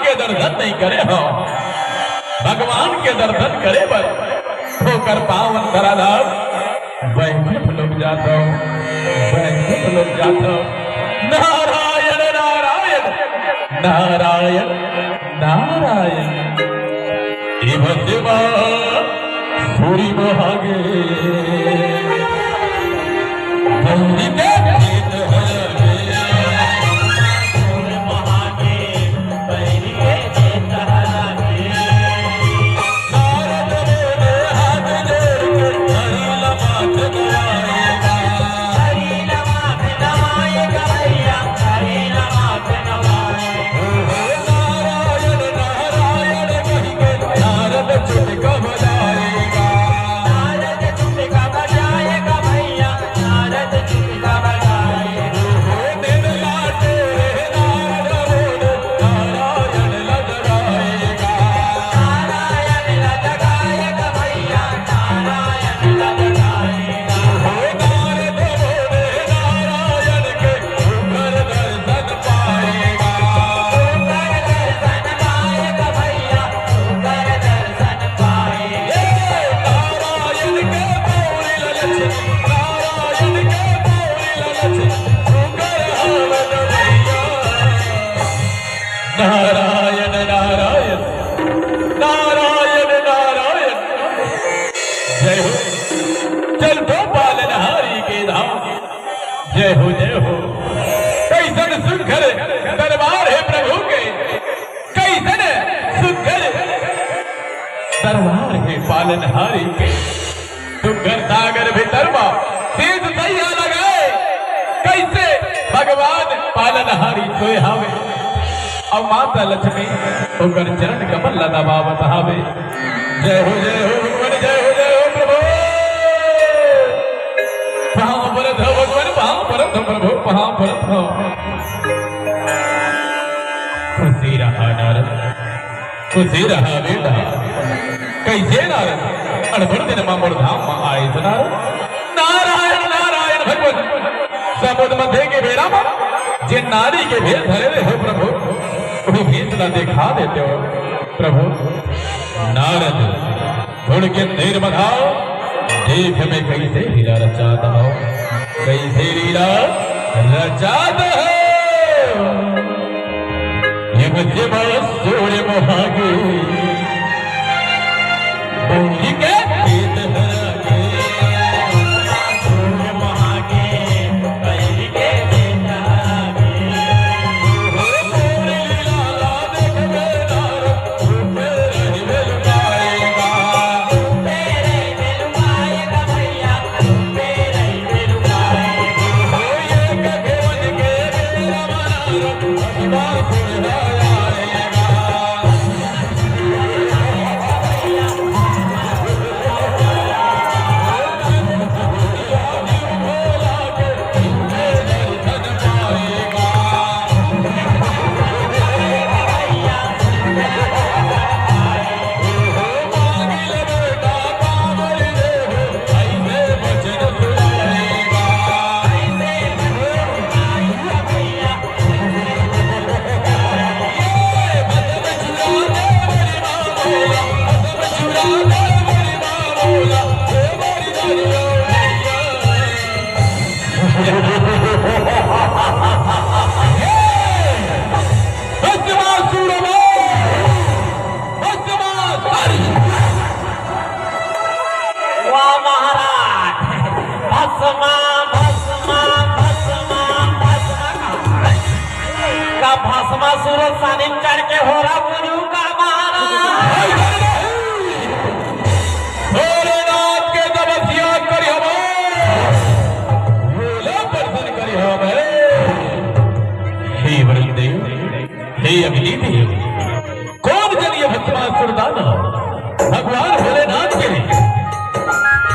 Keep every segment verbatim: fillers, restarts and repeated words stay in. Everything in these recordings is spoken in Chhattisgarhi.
के दर्शन नहीं करे हो, भगवान के दर्शन करे बर ओकर पावन धराधाम बैकुंठ लोक जात हो, बैकुंठ लोक जात हो। नारायण नारायण नारायण नारायण। इव शिवा सूरी मोहागे, बहिरी के प्रीत हरा गे। नारायण नारायण नारायण नारायण। जय हो। चल तो पालनहारी के धाम। जय हो जय हो। कैसन सुघर दरबार हे प्रभु के, कैसन सुघर दरबार हे पालनहारी के। सुघर सागर भीतर मा शीश सैया लगाए, कैसे भगवान पालनहारी सोए हावे। अउ माता लक्ष्मी ओकर चरण कमल ला दबावत हावे। जय हो जय हो भगवान, जय हो जय हो प्रभु। पाँव परत हो भगवान, पाँव परत हो प्रभु, पाँव परत हो। खुशी रहा नारद, खुशी रहा बेटा। कैसे नारद, अड़बड़ दिन मा मोर धाम मा आए तो नारद। नारायण नारायण भगवान, समुद्र मध्य के बेरा मा जे नारी के भेष धरे रहे हो प्रभु, वही भेष ला देखा देते हो प्रभु। नारद, थोड़ के देर बधाओ, देख मैं कैसे लीला रचात हो, कैसे लीला रचात हो। यम शिव सूर्य मोहागे, बंदी के प्रीत हरा गे। सूर्य मोहागे, बंदी के प्रीत हरा गे। वाह महाराज, भस्मा, भस्मा, भस्मा, भस्मा। का भस्मासुर सानी म चढ़ के होरा बुझू का महाराज? भोलेनाथ के तपस्या करी हवे, भोला प्रसन्न करी हवे। हे वरुण देव, हे अग्नि देव, कोन जन ये भस्मासुर दानव भगवान भोलेनाथ के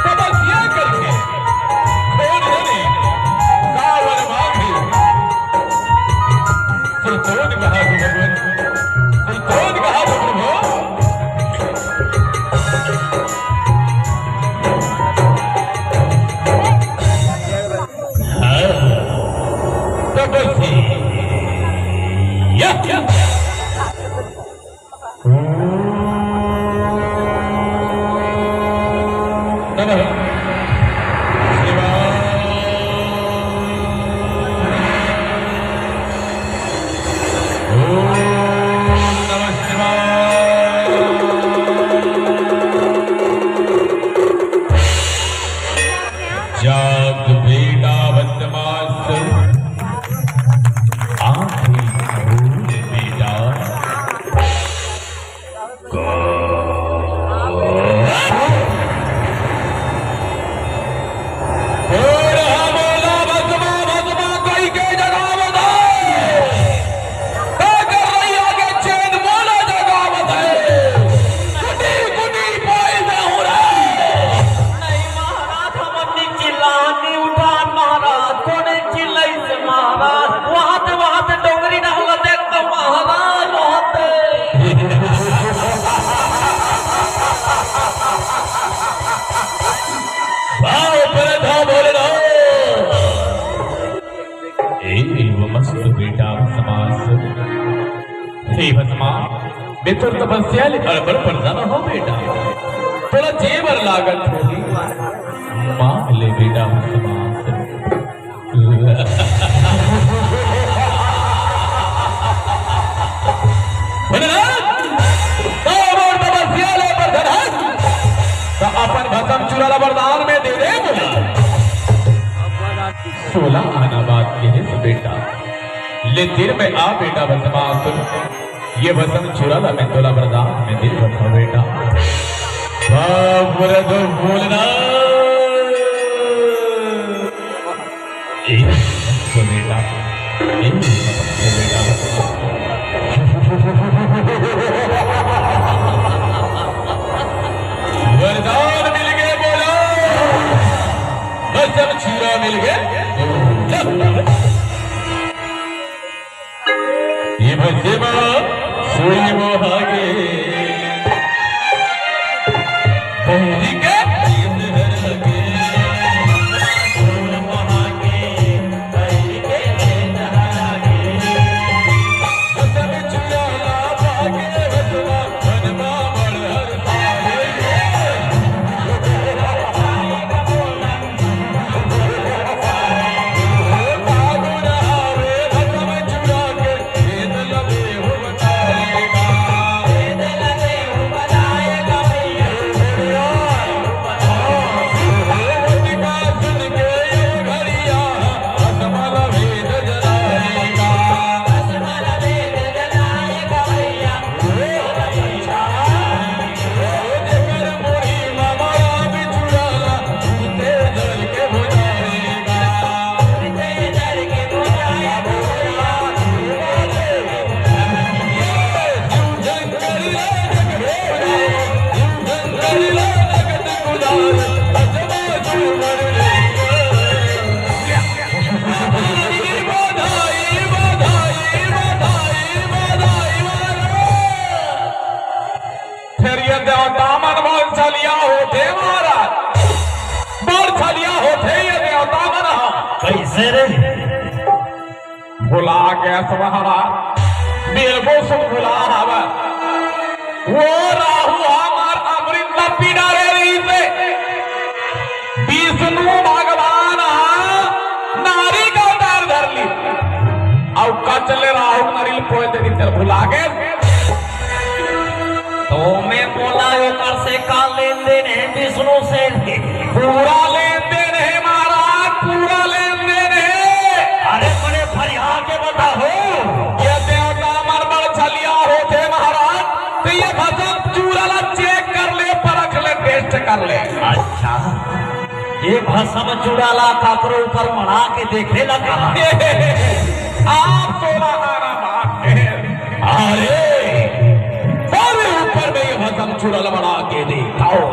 तपस्या करके कोन जने कावर माथे सुरतोन कहा हो भगवान, सुरतोन कहा हो प्रभु। हाँ, तपस्या। माँ, मैं तोर तपस्या ले अड़बड़ परेशान हो बेटा। तोला जे बर लागत होही, मांग ले बेटा, भस्मासुर। भोलेनाथ, तो मोर तपस्या ले परेशान हस, तो अपन भस्म चूरा ला वरदान में दे दे मोला। सोलह आना बात कहे से बेटा, ले तीर में आ बेटा भस्मासुर। ये भस्म चूरा ला मैं तोला वरदान में दे रखा बेटा। बाप रे तो बोलना। ए, तो बेटा, ए, तो बेटा। वरदान मिल गए बोलो, भस्म चूरा मिल गए। ये भस्म सुई मोहागे। बहिरी के फेर ये देवता मन बड़ छलिया होथे महाराज, बड़ छलिया होथे ये देवता मन ह। कइसे रे? भुला गेस महाराज, बिल्कुल सुन भुला हवय। वो राहु हमर अमृत ला पी डारे रहिस हे। विष्णु भगवान ह नारी के अवतार धर लिस, अउ कच ले राहु नारी ल पोंछ दे दिस, भुला गेस। तो मैं बोला ओकर से का लेन देन हे विष्णु से? पूरा लेन देन हे महाराज, पूरा लेन देन हे। अरे बड़े फरिया के बताओ। ये देवता मन बड़ छलिया होथे महाराज, तो ये भस्म चूरा ला चेक कर ले, परख ले, टेस्ट कर ले। अच्छा, ये भस्म चूरा ला काकरो ऊपर मढ़ा के देखे ला कहा। आप सोलह आना बात कहे। अरे, अरे, ऊपर में ये भस्म चूरा ला मढ़ा के दिखाओ।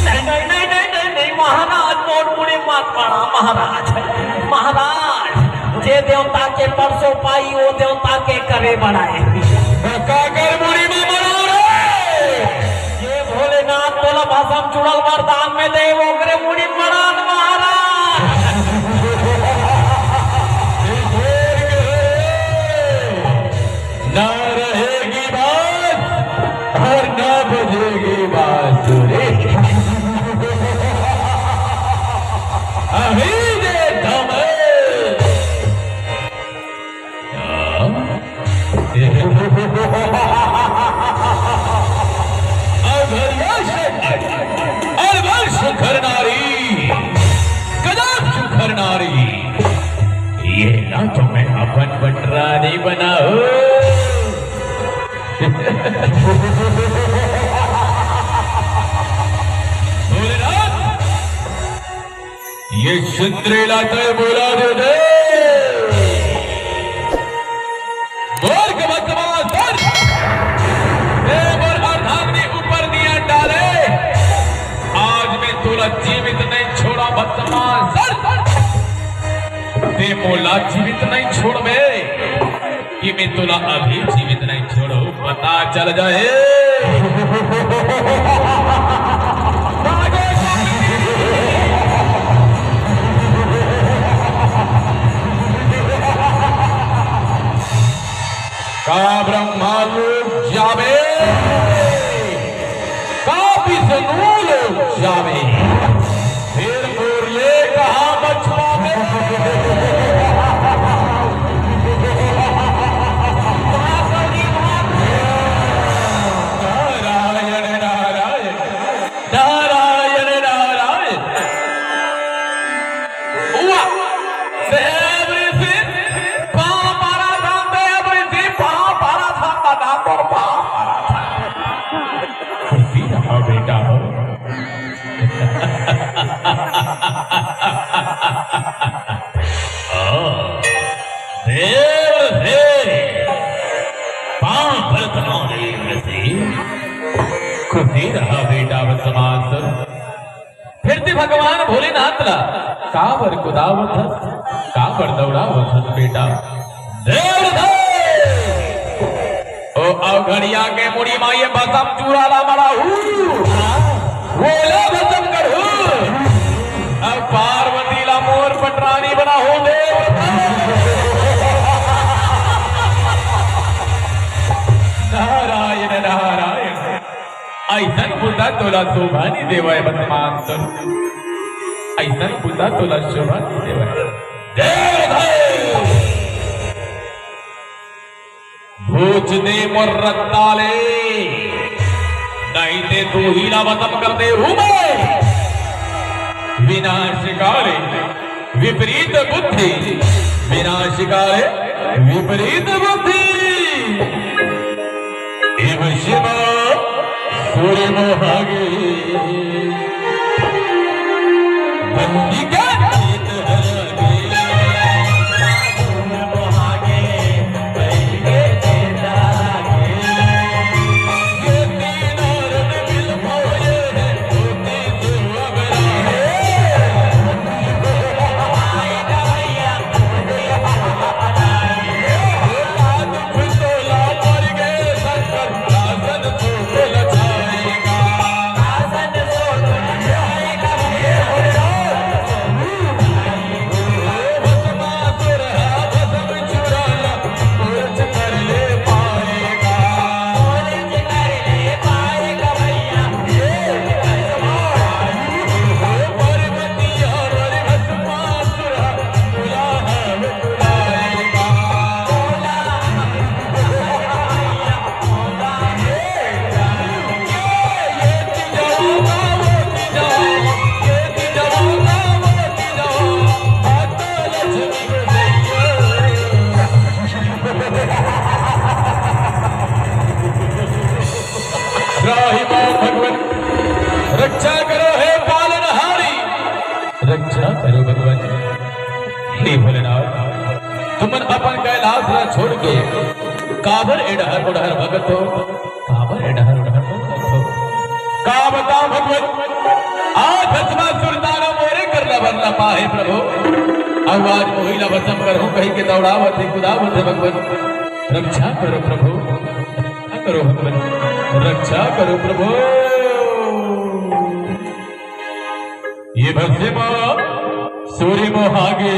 नहीं, नहीं, नहीं, नहीं, नहीं, नहीं, महाराज, मोर मुड़ी मत मढ़ा, महाराज, महाराज, जे देवता के परसों पाई, वो देवता के करे बड़ाए। तो काकर मुड़ी में मढ़ा रे? ये भोलेनाथ तोला भस्म चूरा ल वरदान में दे, ओकरे मुड़ी मढ़ा न महाराज। ना रहेगी बात और ना बजेगी बांसुरी। अभी दे दम। अरे सुखर नारी, गजब सुखर नारी, ये ना तो मैं अपन बटरानी बनाऊं। भोलेनाथ, ये सुंदरी लाते बोला दे दे। बोल के बकवास कर। ए बोल अर्धांगिनी ऊपर दिया डाले। आज मैं तोला जीवित नहीं छोड़ा बकवास कर। ते मोला जीवित नहीं छोड़बे। कि मैं तोला अभी जीवित नहीं छोड़ो, पता चल जाए। का ब्रह्मा जाबे, का विष्णु लोक जाबे, फेर मोर ले कहाँ बच पाबे? नारायण, नारायण, नारायण, नारायण। वाह! देव ऋषि, पाँव पड़त हन, देव ऋषि, पाँव पड़त हन, बता तोर पाँव पड़त हन। खुशी रहा बेटा हो। हाँ, देव ऋषि, पाँव पड़त हन देव ऋषि। खुशी रहा बेटा बदमाश। फिर ते भगवान भोलेनाथ ला काबर कुदावत हस, काबर दौड़ावत हस बेटा? देव रे! ओ अवघड़िया के मुड़ी मा ये भसम चूरा ला मड़ाहू, वोला भसम करहू। अब पार्वती ला मोर पटरानी बनाहू देव रे। नारायण, नारायण। अइसन बुता तोला शोभा नइ देवय बदमाश। अइसन बुता तोला शोभा नइ देवय। देव धर। भोज दे मोर रत्ता ले, नहीं ते तू ही ला बदम कर दे हूँ मैं। विनाशकारी विपरीत बुद्धि, विनाशकारी विपरीत बुद्धि। इव शिव सूर्य मोहागे। बंदी के त्राहि मां भगवन्, रक्षा करो हे पालनहारी, रक्षा करो भगवन्। हे भोलेनाथ, तुमन अपन कैलाश ला छोड़ के काबर ए डहर ओ डहर भगत हो, काबर ए डहर ओ डहर भगत हो? का बताओ भगवन्, आज भस्मासुर दानव मोरे करना भरना पाहे प्रभु, अउ आज मोही ला भस्म करहूं कहि के दौड़ावत हे, कुदावत हे भगवन्। रक्षा करो प्रभु, रक्षा करो भगवन्, रक्षा करो प्रभु। ये भस्म सूर्य मोहागे।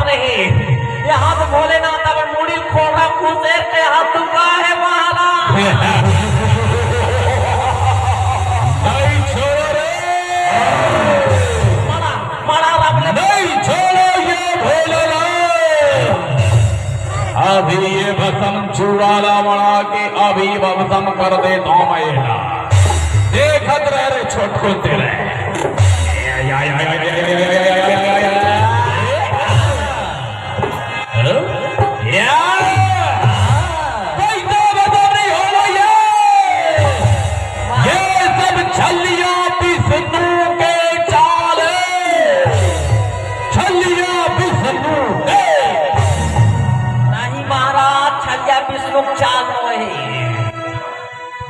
नहीं, यहाँ तो भोलेनाथ अपन मुड़ी खोड़ा घुसेर के हाथ दुखा है महाराज। नहीं छोड़ो रे। मड़ा, मड़ा रब ले। नहीं छोड़ो ये भोलेनाथ। अभी ये भसम चूड़ा ला मड़ा के अभी भसम कर देथंव मैं एला। देखत रह रे छोटकू तेरे। या! कोई तो बता नहीं हो भैया। ये सब छलिया विष्णु के चाल है। छलिया विष्णु के। नहीं महाराज, छलिया विष्णु के चाल नोहे।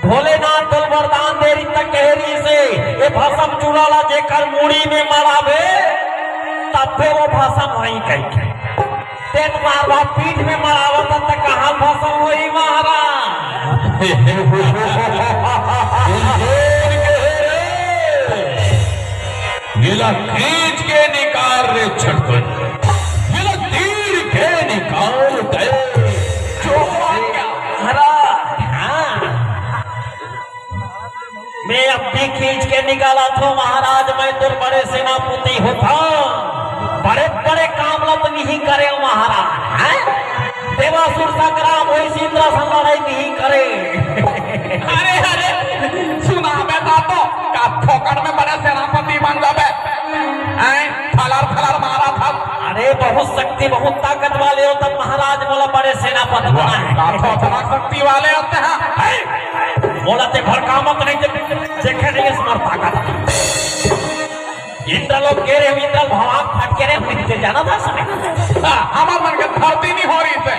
भोलेनाथ तोला वरदान दे रहिस त कहे रहिस हे, ए भसम चूड़ा ला जेकर मुड़ी में मड़ाबे, तब फिर वो भसम होही कहिके। तें त मारवा पीठ में मड़ावत हस त कहाँ भसम होही महाराज? एला खींच के निकाल रे छटकन, एला तीर के निकाल दे। जो महाराज, हाँ। मैं अब भी खींच के निकालत हंव महाराज, मैं तोर बड़े सेनापति होथंव, बड़े बड़े काम ला तो नहीं करे महाराज, हैं? देवासुर संग्राम होइस, इंद्र संग लड़ाई नहीं करे। अरे, अरे, सुनाबे ता तो, का फोकट में बड़े सेनापति बन जाबे? हैं? फलर फलर मारत हस। अरे, बहुत शक्ति, बहुत ताकत वाले हो, तब महाराज मोला बड़े सेनापति बनाए। का तो अतना शक्ति वाले होते हैं? हैं? मोला ते भड़कावत नहीं, ते देखे नहीं, स्मार्ट ताकत। इंद्र लोग कहे रहे, इंद्र भवांग फट के रहे, हम इनके जाना था सुने। हाँ, हमार मन के धरती नहीं हो रही थे,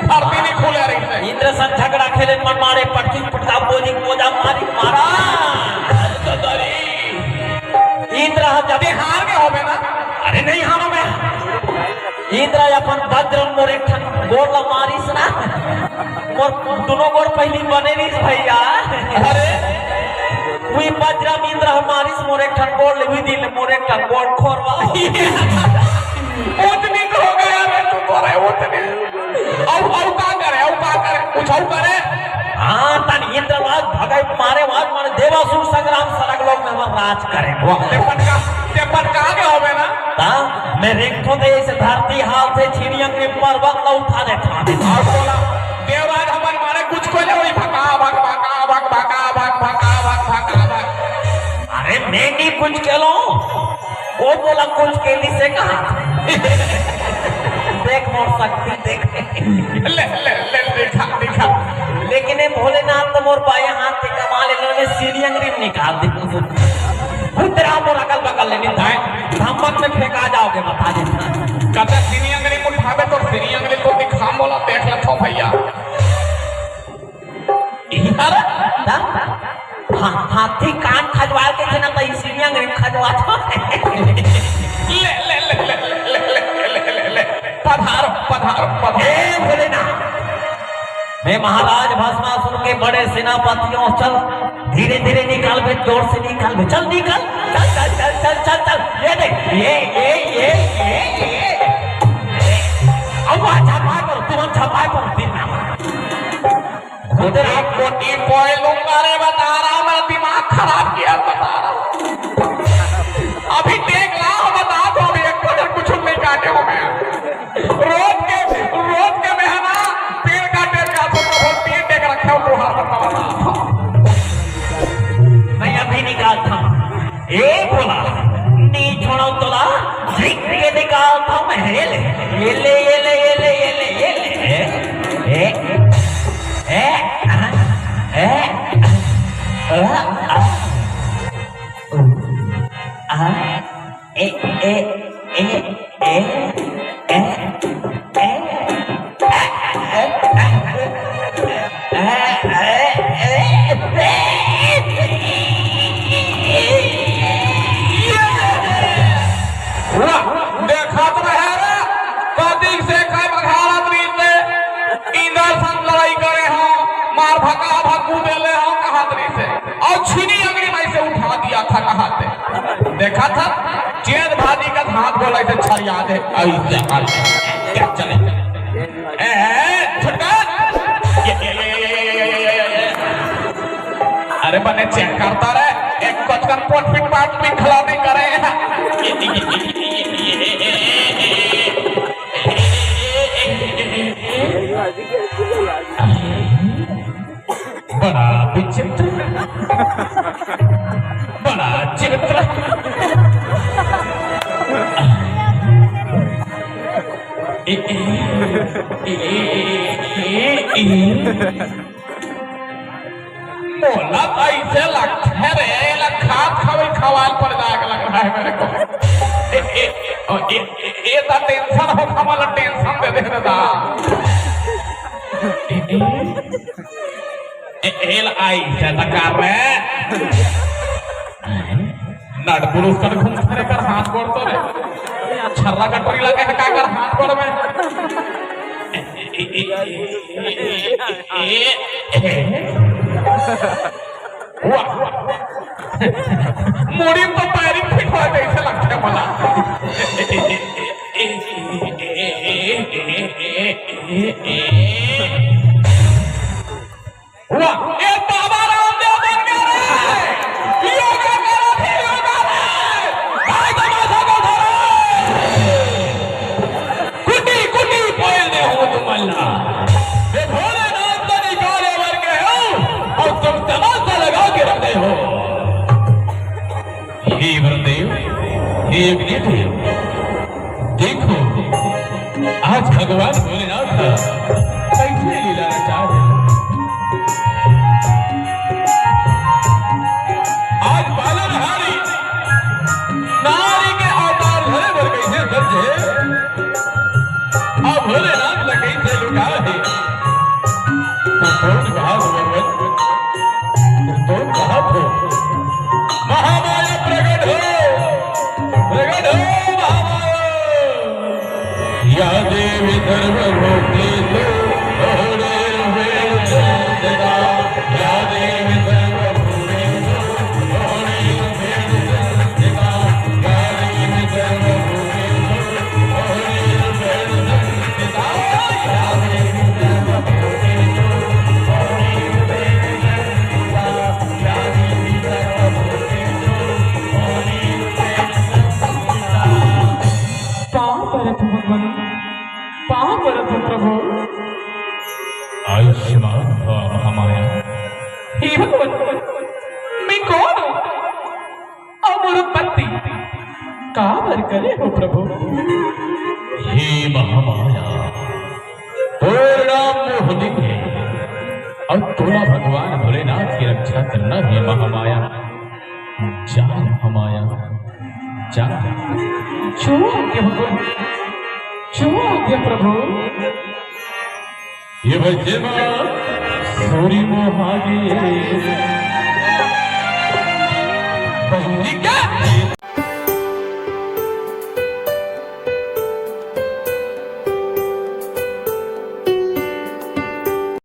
धरती नहीं खुले रही थे। इंद्र संग झगड़ा खेले, मन मारे, पटकी पटका, बोली मोजा मारी, मारा। इंद्र ह जब हार गए होबे ना? अरे नहीं हारो मैं। इंद्र अपन वज्र मोर एक ठन गोड़ ला मारिस ना, मोर दोनों गोड़ पहली बने रहिस भैया। अरे। वही वज्रम इंद्र ह मारिस मोर एक ठन गोड़ ले, वही दिन मोर एक ठन गोड़ खोरवा। उतनी तो हो गया रे तू, तो रे उतनी। अब, अब का करे, अब का करे, कुछ और करे। हाँ, तन इंद्र वाज भगाई मारे, वाज मारे, देवासुर संग्राम सरग लोग में हमर राज करे। वाह, ते पटका, ते पटका के होबे ना? हाँ, मैं रेंगथों ते ऐसे धरती हाल से छिड़ियंग में पर्वत ला उठा देथों। और बोला, देवराज हमन मारे कुछ को ले, वही भका, भक, भका, भक, भका, भक, भका, भक, भका, भक। अरे, मैं नहीं कुछ के लो, वो बोला कुछ के लिए से कहा। देख मोर शक्ति, देख। ले, ले, ले, दिखा, दिखा। लेकिन ये भोलेनाथ तो मोर बाएं हाथ के कमाल, इन्होंने सीढ़ी अंगरी में निकाल दी। भूतरा मोर अगल बगल ले नहीं, धमक में फेंका जाओगे, बता देता। कदा सीढ़ी अंगरी में उठावे तो सीढ़ी अंगरी तो दिखा, मोला देख लेथों भैया। अरे, ता? हा-, हाथी कान खजवाए के थे ना, तो इसीलिए अंग्रेज खजवा था। ले, ले, ले। पधारो, पधारो, पधारो। ए, भोलेनाथ। मैं महाराज भस्मासुर के बड़े सेनापति हों, चल, धीरे-धीरे निकाल बे, जोर से निकाल बे, चल निकाल, चल, चल। ये देख, ये, ये, ये, ये, ये। अब वहाँ झपाए पर, तुरंत झपाए पर, दिन ना। भूतराज कोटी पोय लूंगा रे, बता रहा हूँ, मेरा दिमाग खराब किया, बता रहा हूँ। अभी देख ला, बता दो, अभी एक बजे कुछ नहीं काटे हो मैं। रोज के, रोज के मैं है ना, पेड़ का, पेड़ का, तो, तो, पेड़ देख रखे हो, बुहार बता रहा। मैं अभी निकालता हूँ। ए भोला, नी छोड़ो तोला, झिक के निकालता हूँ मैं। ये ले, ये ले, ये ले। ए, ए, ए, आ, ए, आ, आ, उ, आ, ए, ए, ए, ए, ए, ए, ए, ए, ए, ए, ए, वाह, देखत रहे रे, कतिक से कई बघारत रहिस ते, इंदर संग लड़ाई करे हो, मार भका भकू देले हो, कहत रहिस ते, और छीनी अंगड़ी में से उठा दिया था, कहत हे। देखत हस, चेत भाजी का हाथ बोला इसे छरिया दे, अइसे हाथ क्या चले? ए, ए, छोटका। ये, ये, ये। अरे बने चेक करता रे, एक कोचकर पोट पीट पाट पीट खिला नहीं करे। बड़ा विचित्र, बड़ा चित्र। ए, ए, ए, ए, ए, ए। मोला तो ऐसे लगथे रे, एला खात खवई खवाल पर जाके लग रहा है मेरे को। ए, ए, ओ, ए, ए, ए, दा टेंशन हो, हमला टेंशन दे दे रे दा। ए, ए, ए, एला ऐसे लगा रे। नट पुरुष कर घूमत रे कर हाथ गोड़ तो रे। छर्रा कटोरी लगे है का कर हाथ गोड़ में। वाह, वाह। मुड़ी तो पैरिंग फिट हो जैसे लगते मला। वाह, ए बाबा रामदेव बन गया रे। योगा करो, फिर योगा रे। भाई तमाशा को धरो। कुटी कुटी पोयल दे हो तुम अल्लाह। ये भोलेनाथ का निकाले वर के हो और तुम तमाशा लगा के रख दे हो। हे वरुण देव, हे अग्नि देव, देखो, आज भगवान भोलेनाथ का कैसे लीला रचा है। आज पालनहारी नारी के अवतार धरे बर कैसे सज्जे, अब भोलेनाथ ला कैसे लुटा है। तो कौन कहा भगवान? तो कौन कहा? महामाया प्रकट हो, प्रकट हो महामाया। या देवी सर्वभूतेषु मोहिनी रूपेण संस्थिता। या देवी सर्वभूतेषु मोहिनी रूपेण संस्थिता। या देवी सर्वभूतेषु मोहिनी रूपेण संस्थिता। या देवी सर्वभूतेषु मोहिनी रूपेण संस्थिता। या देवी सर्वभूतेषु मोहिनी रूपेण संस्थिता। पाँव परत हूँ भगवान, पाँव परत हूँ प्रभु। आयुष्मान भव महामाया। हे भगवान, मैं कौन हूँ? अउ मोर उत्पत्ति काबर करे हो प्रभु? हे महामाया, तोर नाम मोहिनी हे, अउ तोला भगवान भोलेनाथ के रक्षा करना हे महामाया। जा महामाया, जा। जो आज्ञा भगवान, जो आज्ञा प्रभु। ये बच्चे माँ सूरी मोहागे।